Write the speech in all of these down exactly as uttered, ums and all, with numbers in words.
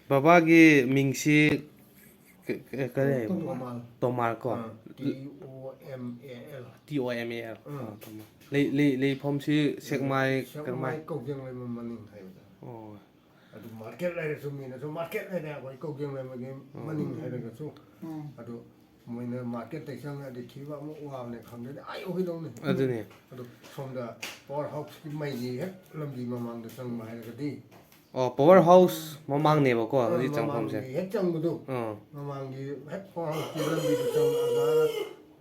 ꯕꯕꯥꯒꯤ ꯃꯤꯡꯁꯤ ꯀ- ꯀ- ꯀꯔꯤ ꯍꯥꯏꯕ? ꯇꯣꯃꯥꯜ꯫ ꯇꯣꯃꯥꯜ ꯀꯣ? ꯑꯥ, T O M A L꯫ T O M A L꯫ ꯑꯥ꯫ ꯑꯥ, ꯇꯣꯃꯥꯜ꯫ ꯂꯩ- ꯂꯩ- ꯂꯩꯐꯝꯁꯤ ꯁꯦꯛꯃꯥꯏ, ꯁꯦꯛꯃꯥꯏ ꯀꯔꯝꯍꯥꯏ? ꯀꯧꯖꯦꯡ ꯂꯩꯃ ꯃꯅꯤꯡ ꯍꯥꯏꯕꯗ꯫ ꯑꯣ꯫ ꯑꯗꯨ ꯃꯥꯔꯀꯦꯠ ꯂꯩꯔꯁꯨ ꯃꯤꯅꯁꯨ ꯃꯥꯔꯀꯦꯠ ꯂꯩꯔꯦ, ꯑꯩꯈꯣꯏ ꯀꯧꯖꯦꯡ ꯂꯩꯃꯒꯤ ꯃꯅꯤꯡ ꯍꯥꯏꯔꯒꯁꯨ꯫ ꯎꯝ꯫ ꯑꯗꯨ ꯃꯣꯏꯅ ꯃꯥꯔꯀꯦꯠꯇꯩ ꯆꯪꯉꯗꯤ ꯊꯤꯕ ꯑꯃꯨꯛ ꯋꯥꯕꯅꯦ, ꯈꯪꯗꯦꯗꯤ ꯑꯥ ꯌꯧꯈꯤꯗꯧꯅꯤ꯫ ꯑꯗꯨꯅꯤ꯫ ꯑꯗꯣ ꯁꯣꯝꯗ ꯄꯋꯥꯔ ꯍꯥꯎꯁꯀꯤ ꯃꯩꯒꯤ ꯍꯦꯛ ꯂꯝꯕꯤ ꯃꯃꯥꯡꯗ ꯆꯪꯕ ꯍꯥꯏꯔꯒꯗꯤ꯫ ꯑꯣ, ꯄꯋꯥꯔ ꯍꯥꯎꯁ ꯃꯃꯥꯡꯅꯦꯕꯀꯣ ꯑꯥ, ꯍꯧꯖꯤꯛ ꯆꯪꯐꯝꯁꯦ? ꯃꯃꯥꯡꯒꯤ ꯍꯦꯛ ꯆꯪꯕꯗꯣ, ꯑꯥ꯫ ꯃꯃꯥꯡꯒꯤ ꯍꯦꯛ ꯄꯋꯥꯔ ꯍꯥꯎꯁꯀꯤ ꯂꯝꯕꯤꯗ ꯆꯪꯉꯛꯑꯒ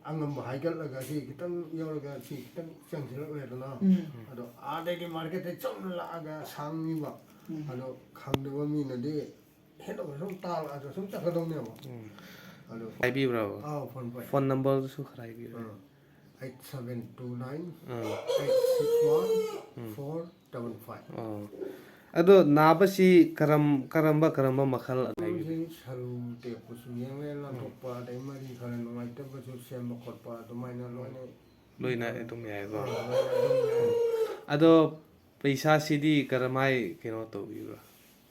ꯑꯉꯝꯕ ꯍꯥꯏꯒꯠꯂꯒ ꯁꯤ ꯈꯤꯇꯪ ꯌꯧꯔꯒ ꯁꯤ ꯈꯤꯇꯪ ꯆꯪꯁꯤꯜꯂꯛꯂꯦꯗꯅ꯫ ꯎꯝ꯫ ꯑꯗꯣ ꯑꯥꯗꯩꯗꯤ ꯃꯥꯔꯀꯦꯠꯇꯩ ꯆꯨꯝꯅ ꯂꯥꯛꯑꯒ ꯁꯥꯡꯉꯤꯕ꯫ ꯎꯝ꯫ ꯑꯗꯣ ꯈꯪꯗꯕ ꯃꯤꯅꯗꯤ ꯍꯦꯟꯅ ꯁꯨꯝ ꯇꯥꯜꯂꯛꯑꯒ ꯁꯨꯝ ꯆꯠꯀꯗꯧꯅꯦꯕ꯫ ꯎꯝ꯫ ꯑꯗꯣ ꯍꯥꯏꯕꯤꯕ꯭ꯔꯕ? ꯑꯥꯎ, ꯐꯣꯟ ꯄꯥꯏ꯫ ꯐꯣꯟ ꯅꯝꯕꯔꯗꯨꯁꯨ ꯈꯔ ꯍꯥꯏꯕꯤꯌꯨ꯫ ꯑꯥ꯫ ꯑꯩꯠ ꯁꯚꯦꯟ ꯇꯨ ꯅꯥꯏꯟ, ꯑꯥ꯫ Eight six one, um. Four double five. ꯑꯣ꯫ ꯑꯗꯣ ꯅꯥꯕꯁꯤ ꯀꯔꯝ-, ꯀꯔꯝꯕ ꯀꯔꯝꯕ ꯃꯈꯜ ꯂꯩꯒꯦ? ꯁꯔꯨꯁꯤ ꯁꯔꯨ ꯇꯦꯛꯄꯁꯨ ꯌꯦꯡꯂꯦ, ꯎꯝ꯫ ꯂꯥꯟꯊꯣꯛꯄ, ꯑꯗꯩ ꯃꯔꯤ ꯈꯔ ꯅꯨꯡꯉꯥꯏꯇꯕꯁꯨ ꯁꯦꯝꯕ ꯈꯣꯠꯄ ꯑꯗꯨꯃꯥꯏꯅ ꯂꯣꯏꯅ ꯂꯣꯏꯅ ꯑꯗꯨꯝ ꯌꯥꯏꯀꯣ? ꯑꯥ, ꯂꯣꯏꯅ ꯑꯗꯨꯝ ꯌꯥꯏ꯫ ꯑꯗꯣ ꯄꯩꯁꯥꯁꯤꯗꯤ ꯀꯔꯝꯍꯥꯏ ꯀꯩꯅꯣ ꯇꯧꯕꯤꯕ꯭ꯔꯥ?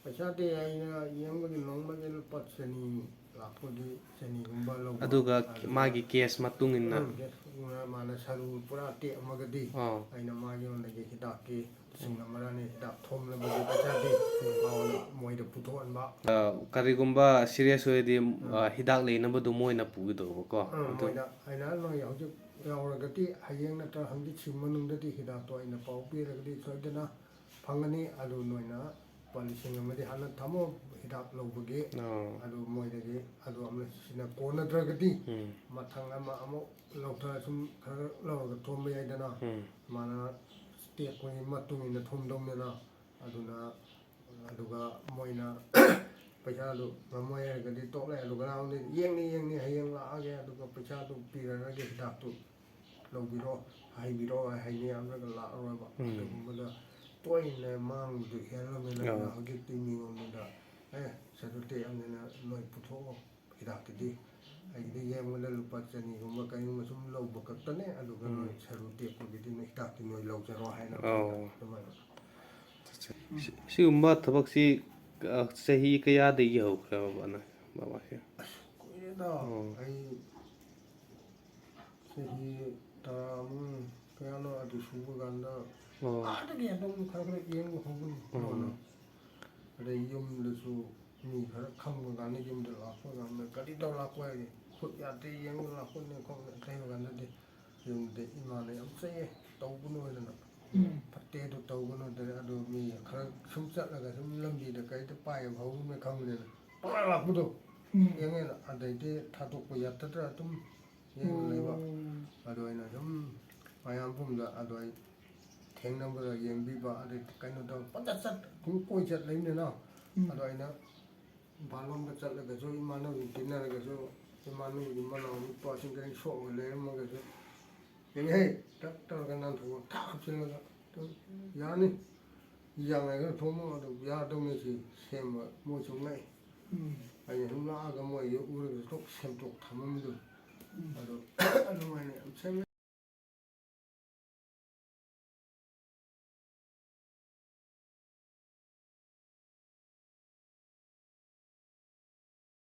ꯄꯩꯁꯥꯗꯤ ꯑꯩꯅ ꯌꯦꯡꯕꯒꯤ ꯅꯣꯡꯃꯒꯤ ꯂꯨꯄꯥ ꯆꯅꯤ ꯂꯥꯛꯄꯒꯤ ꯆꯅꯤꯒꯨꯝꯕ ꯂꯧꯕ꯫ ꯑꯗꯨꯒ ꯑꯗꯨꯒ ꯃꯥꯒꯤ ꯀꯦꯁ ꯃꯇꯨꯡ ꯏꯟꯅ? ꯎꯝ, ꯀꯦꯁ ꯃꯇꯨꯡ ꯏꯟꯅ ꯃꯥꯅ ꯁꯔꯨ ꯄꯨꯔꯥ ꯇꯦꯛꯑꯝꯃꯒꯗꯤ ꯑꯥ꯫ ꯑꯩꯅ ꯃꯥꯒꯤ ꯌꯣꯟꯕꯒꯤ ꯍꯤꯗꯥꯛꯀꯤ ꯂꯤꯁꯤꯡ ꯑꯃꯔ ꯑꯅꯤ ꯍꯤꯗꯥꯛ ꯊꯣꯝꯅꯕꯒꯤ ꯄꯩꯁꯥꯗꯤ ꯃꯉꯣꯟꯗ, ꯃꯣꯏꯗ ꯄꯨꯊꯣꯛꯍꯟꯕ꯫ ꯑ, ꯀꯔꯤꯒꯨꯝꯕ ꯁꯤꯔꯤꯌꯁ ꯑꯣꯏꯔꯗꯤ, ꯎꯝ꯫ ꯑ, ꯍꯤꯗꯥꯛ ꯂꯩꯅꯕꯗꯣ ꯃꯣꯏꯅ ꯄꯨꯒꯗꯧꯕꯀꯣ? ꯎꯝ, ꯑꯗꯨ ꯃꯣꯏꯗ ꯑꯩꯅ ꯅꯣꯏ ꯍꯧꯖꯤꯛ ꯌꯥꯎꯔꯒꯗꯤ ꯍꯌꯦꯡ ꯅꯠꯇ꯭ꯔꯒ ꯍꯪꯆꯤꯠꯁꯤ ꯃꯅꯨꯡꯗꯗꯤ ꯍꯤꯗꯥꯛꯇꯣ ꯑꯩꯅ ꯄꯥꯎ ꯄꯤꯔꯒꯗꯤ ꯁꯣꯏꯗꯅ ꯐꯪꯒꯅꯤ꯫ ꯑꯗꯨ ꯅꯣꯏꯅ ꯂꯨꯄꯥ ꯂꯤꯁꯤꯡ ꯑꯃꯗꯤ ꯍꯥꯟꯅ ꯊꯝꯃꯣ ꯍꯤꯗꯥꯛ ꯂꯧꯕꯒꯤ꯫ ꯑꯣ꯫ ꯑꯗꯨ ꯃꯣꯏꯗꯒꯤ ꯑꯗꯨ ꯑꯃ ꯁꯤꯅ ꯀꯣꯟꯅꯗ꯭ꯔꯒꯗꯤ ꯎꯝ꯫ ꯃꯊꯪ ꯑꯃ ꯑꯃꯨꯛ ꯂꯧꯊ-, ꯁꯨꯝ ꯈꯔ ꯂꯧꯔꯒ ꯊꯣꯝꯕ ꯌꯥꯏꯗꯅ꯫ ꯎꯝ꯫ ꯃꯥꯅ ꯇꯦꯛꯄꯒꯤ ꯃꯇꯨꯡ ꯏꯟꯅ ꯊꯣꯝꯗꯧꯅꯤꯅ꯫ ꯑꯗꯨꯅ, ꯑꯗꯨꯒ ꯃꯣꯏꯅ ꯄꯩꯁꯥꯗꯨ ꯉꯝꯃꯣꯏ ꯍꯥꯏꯔꯒꯗꯤ ꯇꯣꯛꯂꯦ꯫ ꯑꯗꯨꯒ ꯅꯍꯥꯟꯗꯤ ꯌꯦꯡꯅꯤ, ꯌꯦꯡꯅꯤ, ꯍꯌꯦꯡ ꯂꯥꯛꯑꯒꯦ, ꯑꯗꯨꯒ ꯄꯩꯁꯥꯗꯨ ꯄꯤꯔꯔꯒꯦ, ꯍꯤꯗꯥꯛꯇꯨ ꯂꯧꯕꯤꯔꯣ, ꯍꯥꯏꯕꯤꯔꯣ ꯍꯥꯏꯅꯤ, ꯑꯗꯨꯒ ꯂꯥꯛꯑꯔꯣꯏꯕ꯫ ꯎꯝ꯫ ꯑꯗꯨꯒꯨꯝꯕꯗ ꯇꯣꯏꯅ ꯃꯥꯡꯕꯗꯨ ꯍꯦꯜꯂꯝꯃꯦꯅ ꯑꯣ꯫ ꯍꯧꯖꯤꯛꯇꯤ ꯃꯤꯉꯣꯟꯗ, "ꯑꯦ, ꯁꯔꯨ ꯇꯦꯛꯑꯝꯅꯤꯅ ꯅꯣꯏ ꯄꯨꯊꯣꯛꯑꯣ ꯍꯤꯗꯥꯛꯇꯨꯗꯤ꯫ ꯑꯩꯒꯤꯗꯤ ꯌꯦꯡꯕꯗ ꯂꯨꯄꯥ ꯆꯅꯤꯒꯨꯝꯕ ꯀꯩꯒꯨꯝꯕ ꯁꯨꯝ ꯂꯧꯕ ꯈꯛꯇꯅꯦ, ꯑꯗꯨꯒ ꯎꯝ꯫ ꯅꯣꯏ ꯁꯔꯨ ꯇꯦꯛꯄꯒꯤꯗꯤ ꯅꯣꯏ ꯍꯤꯗꯥꯛꯇꯤ ꯅꯣꯏ ꯂꯧꯖꯔꯣ" ꯍꯥꯏꯅ ꯑꯣ꯫ ꯑꯗꯨꯃꯥꯏꯅ꯫ ꯁꯤ-, ꯁꯤꯒꯨꯝꯕ ꯊꯕꯛꯁꯤ, ꯑ, ꯆꯍꯤ ꯀꯌꯥꯗꯒꯤ ꯍꯧꯈ꯭ꯔꯕꯅꯣ, ꯕꯕꯥꯁꯦ? ꯑꯁ, ꯀꯨꯏꯔꯦꯗ꯫ ꯑꯣ꯫ ꯑꯩ ꯆꯍꯤ ꯇꯔꯥꯃꯨꯛ ꯀꯌꯥꯅꯣ ꯑꯗꯨ ꯁꯨꯕ ꯀꯥꯟꯗ ꯑꯣ꯫ ꯑꯥꯗꯒꯤ ꯑꯗꯨꯝ ꯈꯔ ꯈꯔ ꯌꯦꯡꯕ ꯍꯧꯕꯅꯤ꯫ ꯑꯣ꯫ ꯑꯗꯩ ꯌꯨꯝꯗꯁꯨ ꯃꯤ ꯈꯔ ꯈꯪꯕ ꯀꯥꯟꯗ ꯌꯨꯝꯗ ꯂꯥꯛꯄ ꯀꯥꯟꯗ ꯒꯥꯔꯤ ꯇꯧꯔ ꯂꯥꯛꯄ ꯍꯥꯏꯗꯤ ꯈꯨꯠ ꯌꯥꯗꯦ, ꯌꯦꯡꯕ ꯂꯥꯛꯄꯅꯦ ꯈꯣꯠꯄꯅꯦ ꯇꯩꯕ ꯀꯥꯟꯗꯗꯤ ꯌꯨꯝꯗ ꯏꯃꯥꯅ ꯌꯥꯝ ꯆꯩꯌꯦ, "ꯇꯧꯒꯅꯨ" ꯍꯥꯏꯗꯅ꯫ ꯎꯝ꯫ "ꯐꯠꯇꯦ ꯑꯗꯨ ꯇꯧꯒꯅꯨ" ꯍꯥꯏꯗꯅ꯫ ꯑꯗꯨ ꯃꯤ ꯈꯔ ꯁꯨꯝ ꯆꯠꯂꯒ ꯁꯨꯝ ꯂꯝꯕꯤꯗ ꯀꯩꯗ ꯄꯥꯏꯕ ꯍꯧꯔꯝꯃꯦ ꯈꯪꯕꯅꯤꯅ ꯄꯪꯂꯥꯛ ꯂꯥꯛꯄꯗꯣ꯫ ꯎꯝ꯫ ꯌꯦꯡꯉꯦꯅ ꯑꯗꯩꯗꯤ ꯊꯥꯗꯣꯛꯄ ꯌꯥꯗꯗ꯭ꯔꯥ ꯑꯗꯨꯝ ꯌꯦꯡꯉ ꯂꯩꯕ꯫ ꯎꯝ꯫ ꯑꯗꯣ ꯑꯩꯅ ꯁꯨꯝ ꯃꯌꯥꯝ ꯄꯨꯝꯗ ꯑꯗꯣ ꯑꯩ ꯊꯦꯡꯅꯕꯗ ꯌꯦꯡꯕꯤꯕ, ꯑꯗꯩ ꯀꯩꯅꯣ ꯇꯧꯔ ꯄꯪꯆꯠ ꯆꯠ, ꯁꯨꯝ ꯀꯣꯏ ꯆꯠ ꯂꯩꯕꯅꯤꯅ꯫ ꯎꯝ꯫ ꯑꯗꯣ ꯑꯩꯅ ꯏꯝꯐꯥꯜ ꯂꯣꯝꯗ ꯆꯠꯂꯒꯁꯨ ꯏꯃꯥꯟꯅꯕꯤ ꯇꯤꯟꯅꯔꯒꯁꯨ ꯏꯃꯥꯟꯅꯕꯤꯒꯤ ꯃꯅꯥꯎ ꯅꯨꯄꯥꯁꯤꯡ ꯀꯔꯤ ꯁꯣꯛꯑꯒ ꯂꯩꯔꯝꯃꯒꯁꯨ ꯑꯩꯅ, "ꯍꯦ, ꯇꯛ ꯇꯧꯔꯒ ꯅꯥꯟꯊꯣꯛꯑ ꯊꯥꯛ ꯍꯥꯞꯆꯤꯜꯂꯒ ꯑꯗꯨꯝ ꯌꯥꯅꯤ, ꯌꯥꯡꯉꯒ ꯊꯣꯡꯉꯣ ꯑꯗꯨꯝ ꯌꯥꯗꯧꯅꯤ" ꯁꯤ ꯁꯦꯝꯕ ꯃꯣꯏꯁꯨ ꯉꯛꯏ꯫ ꯎꯝ꯫ ꯑꯩꯅ ꯁꯨꯝ ꯂꯥꯛꯑꯒ ꯃꯣꯏꯁꯨ ꯎꯔꯒꯁꯨ ꯊꯣꯛ ꯁꯦꯝꯗꯣꯛ ꯊꯝꯃꯝꯕꯗꯣ꯫ ꯎꯝ꯫ ꯑꯗꯣ ꯑꯗꯨꯃꯥꯏꯅ ꯌꯥꯝ ꯁꯦꯝꯃꯦ꯫